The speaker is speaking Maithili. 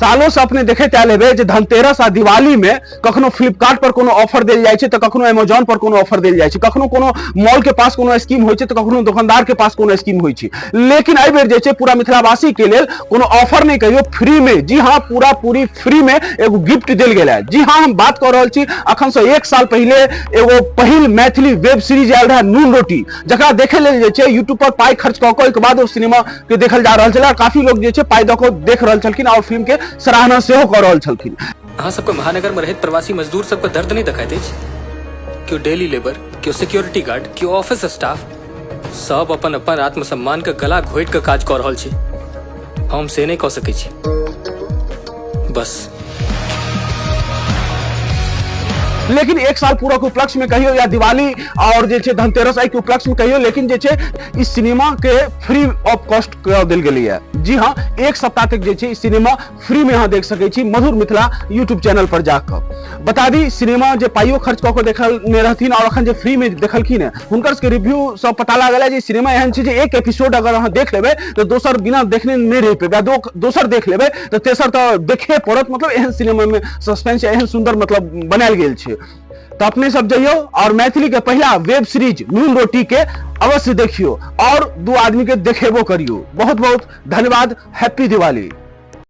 सालों से अपने देखैत आयल हेबै जे धनतेरस आ दिवाली में कखनो फ्लिपकार्ट पर कोनो ऑफर देल जाइ छै तऽ कखनो अमेजोन पर कोनो ऑफर देल जाइ छै, कखनो कोनो मॉल के पास कोनो स्कीम होइ छै तऽ कखनो दुकानदार के पास कोनो स्कीम होइ छै। लेकिन एहि बेर जे छै पूरा मिथिलावासी के लेल कोनो ऑफर नहि कहियो, फ्री में, जी हाँ, पूरा पूरी फ्री में एगो गिफ्ट देल गेल है। जी हाँ, हम बात कऽ रहल छी अखन से 1 साल पहिले एगो पहिल मैथिली वेब सीरीज आयल रहे नून रोटी, जकरा देखे लेल जे छै यूट्यूब पर पाई खर्च कऽ कऽ ओहिके बाद ओ सिनेमा के देखल जा रहल छलै। काफी लोग जे छै पाई दऽ कऽ देख रहल छलखिन और फिल्म के सराहना सेहो कऽ रहल छलखिन। अहाँ सबके महानगर में रहैत प्रवासी मजदूर सबके दर्द नहीं देखाइत अछि? केओ डेली लेबर, केओ सिक्योरिटी गार्ड, केओ ऑफिस स्टाफ, सब अपन अपन आत्मसम्मान के गला घोटि के काज कऽ रहल छै। हम से नहीं कऽ सकै छी। बस। लेकिन 1 साल पूरा के उपलक्ष्य में कहियो या दिवाली और जे छै धनतेरस के उपलक्ष्य में कहियो, लेकिन जे छै इस सिनेमा के फ्री ऑफ कॉस्ट कऽ देल गेलै है। जी हाँ, 1 सप्ताह तक जे छै ई सिनेमा फ्री में अहाँ देख सकै छी मधुर मिथिला यूट्यूब चैनल पर जाकऽ। बता दी सिनेमा जे पाइयो खर्च कऽ के देखल ने रहथिन और अखन जे फ्री में देखलखिन है, हुनकर सबके रिव्यू सब पता लागल है जे सिनेमा एहन छै जे एक एपिसोड अगर अहाँ देख लेबै तऽ दोसर बिना देखने नहि रहि पेबै, दोसर देख लेबै तऽ तेसर तऽ देखे पड़त। मतलब एहन सिनेमा में सस्पेंस एहन सुंदर मतलब बनायल गेल छै। तऽ अपने सब जइयो और मैथिली के पहिला वेब सीरीज नून रोटी के अवश्य देखियो और 2 आदमी के देखेबो करियो। बहुत बहुत धन्यवाद। हैप्पी दिवाली।